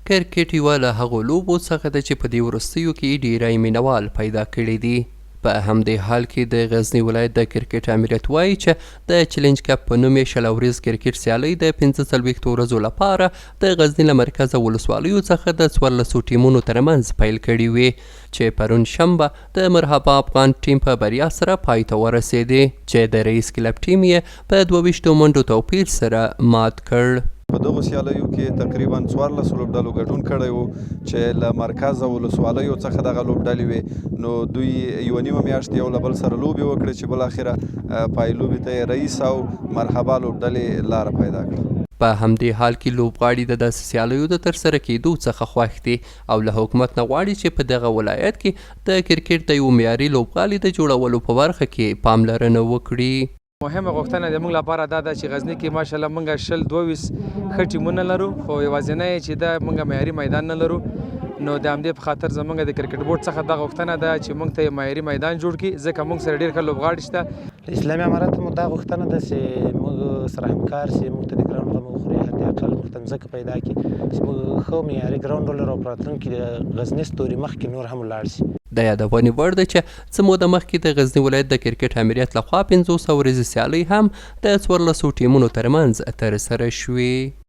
کرکټ یوه له هغو لوبو څخه ده چې په دې وروستیو کې یې ډېری مینهوال پیدا کړي دي. په همدې حال کې د غزني ولایت د کرکټ امریت وايي چې د چلینج کپ په نوم یې 20 اوریز کرکټ سیالۍ د 45 ورځو لپاره د غزني له مرکز او ولسوالیو څخه د 14 ټیمونو ترمنځ پیل کړې وې چې پرون شنبه د مرحبا افغان ټیم په بریا سره پای ته ورسېدې چې د رئیس کلب ټیم یې په 22 منډو توپیر سره مات کړ. په دغو سیالیو کې تقریبا 14 لوبډلو ګډون کړی وو چې له مرکز او ولسوالیو څخه دغه لوبډلې وې. نو دوی یوه نیمه میاشت یو له بل سره لوبې وکړې چې بالاخره پایلوبې ته یې رئیس او مرحبا لوبډلې لاره پیدا کړه. په همدې حال کې لوبغاړي د داسې سیالیو د ترسره کېدو څخه خوښ دي او له حکومت نه غواړي چې په دغه ولایت کې د کرکټ د یو معیاري لوبغالي د جوړولو په برخه کې پاملرنه وکړي. مهمه غوښتنه د موږ لپاره دا ده چې غزني کې ماشاءالله موږ 20 22 ښه ټیمونه لرو، خو یوازینی چې دا موږ معیاري میدان نه لرو. نو د همدې په خاطر زموږ د کرکټ بورډ څخه دا غوښتنه ده چې موږ ته یو معیاري میدان جوړ کړي، ځکه موږ سره ډېر ښه لوبغاړي شته. له اسلامي امارت مو دا غوښتنه ده چې موږ سره همکار شي، موږ ته د ګراونډ غم وخوري، حد اقل موږ ته مځکه پیدا کړي چې موږ ښه معیاري ګراونډ ولرو او په راتلونکي د غزني ستوري مخکې نور هم ولاړ شي. د یادونې وړ ده چې څه موده مخکې د غزني ولایت د کرکټ امریت لخوا 50 اوریزې سیالۍ هم د 14 ټیمونو ترمنځ ترسره شوې.